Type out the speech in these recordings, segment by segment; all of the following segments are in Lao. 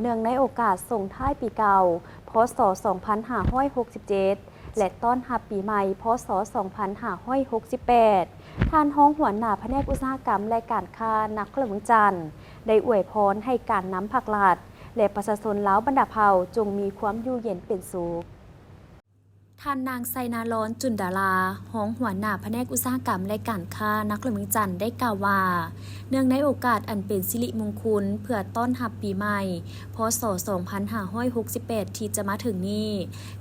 ເນື່ອງໃນໂອກາດສົ່ງທ້າຍປີເກົ່າ ພ.ສ. ສອງພັນຫ້າຮ້ອຍຫົກສິບເຈັດ ແລະ ຕ້ອນຮັບປີໃໝ່ ພ.ສ. ສອງພັນຫ້າຮ້ອຍຫົກສິບແປດ, ທ່ານຮອງຫົວໜ້າພະແນກອຸດສາຫະກຳ ແລະ ການຄ້າ ນະຄອນຫຼວງວຽງຈັນ ໄດ້ອວຍພອນໃຫ້ການນຳພັກລັດ ແລະ ປະຊາຊົນລາວບັນດາເຜົ່າ ຈົ່ງມີຄວາມຢູ່ເຢັນເປັນສຸກ. ທ່ານນາງ ໄຊນາລອນ ຈຸນດາລາ, ຮອງຫົວໜ້າພະແນກອຸດສາຫະກຳ ແລະ ການຄ້າ ນະຄອນຫຼວງວຽງຈັນ ໄດ້ກ່າວວ່າ, ເນື່ອງໃນໂອກາດອັນເປັນສິລິມຸງຄຸນ ເພື່ອຕ້ອນຮັບປີໃໝ່ ພ.ສ. ສອງພັນຫ້າຮ້ອຍຫົກສິບແປດ ທີ່ຈະມາເຖິງນີ້,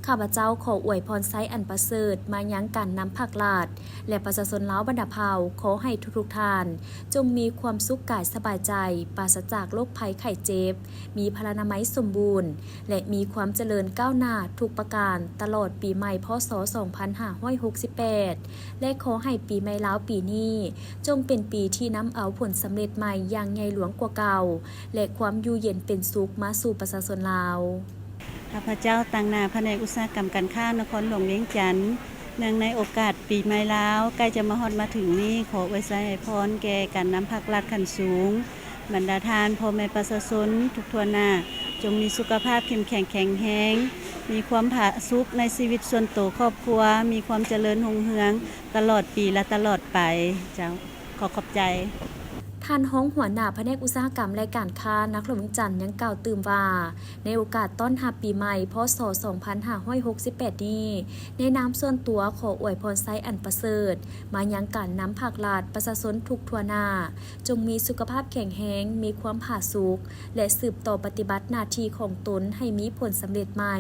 ຂ້າພະເຈົ້າຂໍອວຍພອນໄຊອັນປະເສີດມາຍັງການນຳພັກລັດ ແລະ ປະຊາຊົນລາວບັນດາເຜົ່າ, ຂໍໃຫ້ທຸກໆທ່ານ ຈົ່ງມີຄວາມສຸກກາຍສະບາຍໃຈ, ປາສະຈາກໂລກໄພໄຂ້ເຈັບ, ມີພະລານາໄມສົມບູນ ແລະ ມີຄວາມຈະເລີນກ້າວໜ້າທຸກປະການ ຕະຫຼອດປີໃໝ່ ພ.ສ. ສອງພັນຫ້າຮ້ອຍຫົກສິບແປດ ແລະ ຂໍໃຫ້ປີໃໝ່ລາວປີນີ້ ຈົ່ງເປັນປີທີ່ນຳເອົາຜົນສຳເລັດໃໝ່ຢ່າງໃຫຍ່ຫຼວງກວ່າເກົ່າ ແລະ ຄວາມຢູ່ເຢັນເປັນສຸກມາສູ່ປະຊາຊົນລາວ. ຂ້າພະເຈົ້າຕາງໜ້າພະແນກອຸດສາຫະກຳການຄ້ານະຄອນຫຼວງວຽງຈັນ, ເນື່ອງໃນໂອກາດປີໃໝ່ລາວໃກ້ຈະມາຮອດມາເຖິງນີ້, ຂໍອວຍໄຊໃຫ້ພອນແກ່ການນຳພັກລັດຂັ້ນສູງ, ບັນດາທ່ານພໍ່ແມ່ປະຊາຊົນທຸກທົ່ວໜ້າ ຈົ່ງມີສຸຂະພາບເຂັ້ມແຂງແຂງແຮງ, ມີຄວາມຜາສຸກໃນຊີວິດສ່ວນໂຕຄອບຄົວ, ມີຄວາມຈະເລີນຮຸ່ງເຮືອງຕະຫຼອດປີ ແລະ ຕະຫຼອດໄປ. ເຈົ້າ. ຂໍຂອບໃຈ. ທ່ານຮອງຫົວໜ້າພະແນກອຸດສາຫະກຳ ແລະ ການຄ້າ ນະຄອນຫຼວງວຽງຈັນ ຍັງກ່າວຕື່ມວ່າ, ໃນໂອກາດຕ້ອນຮັບປີໃໝ່ ພ.ສ. ສອງພັນຫ້າຮ້ອຍຫົກສິບແປດນີ້, ໃນນາມສ່ວນຕົວຂໍອວຍພອນໄຊອັນປະເສີດມາຍັງການນຳພັກລັດ, ປະຊາຊົນທຸກທົ່ວໜ້າ, ຈົ່ງມີສຸຂະພາບແຂງແຮງ, ມີຄວາມຜາສຸກ ແລະ ສືບຕໍ່ປະຕິບັດໜ້າທີ່ຂອງຕົນໃຫ້ມີຜົນສຳເລັດໃໝ່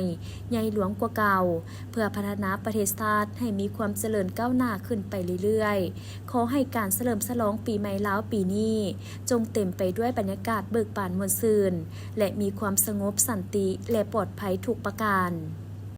ໃຫຍ່ຫຼວງກວ່າເກົ່າ, ເພື່ອພັດທະນາປະເທດຊາດໃຫ້ມີຄວາມຈະເລີນກ້າວໜ້າຂຶ້ນໄປເລື້ອຍໆ. ຂໍໃຫ້ການສະເຫຼີມສະຫຼອງປີໃໝ່ລາວປີນີ້ ຈົ່ງເຕັມໄປດ້ວຍບັນຍາກາດເບີກບານມ່ວນຊື່ນ ແລະ ມີຄວາມສະຫງົບສັນຕິ ແລະ ປອດໄພທຸກປະການ.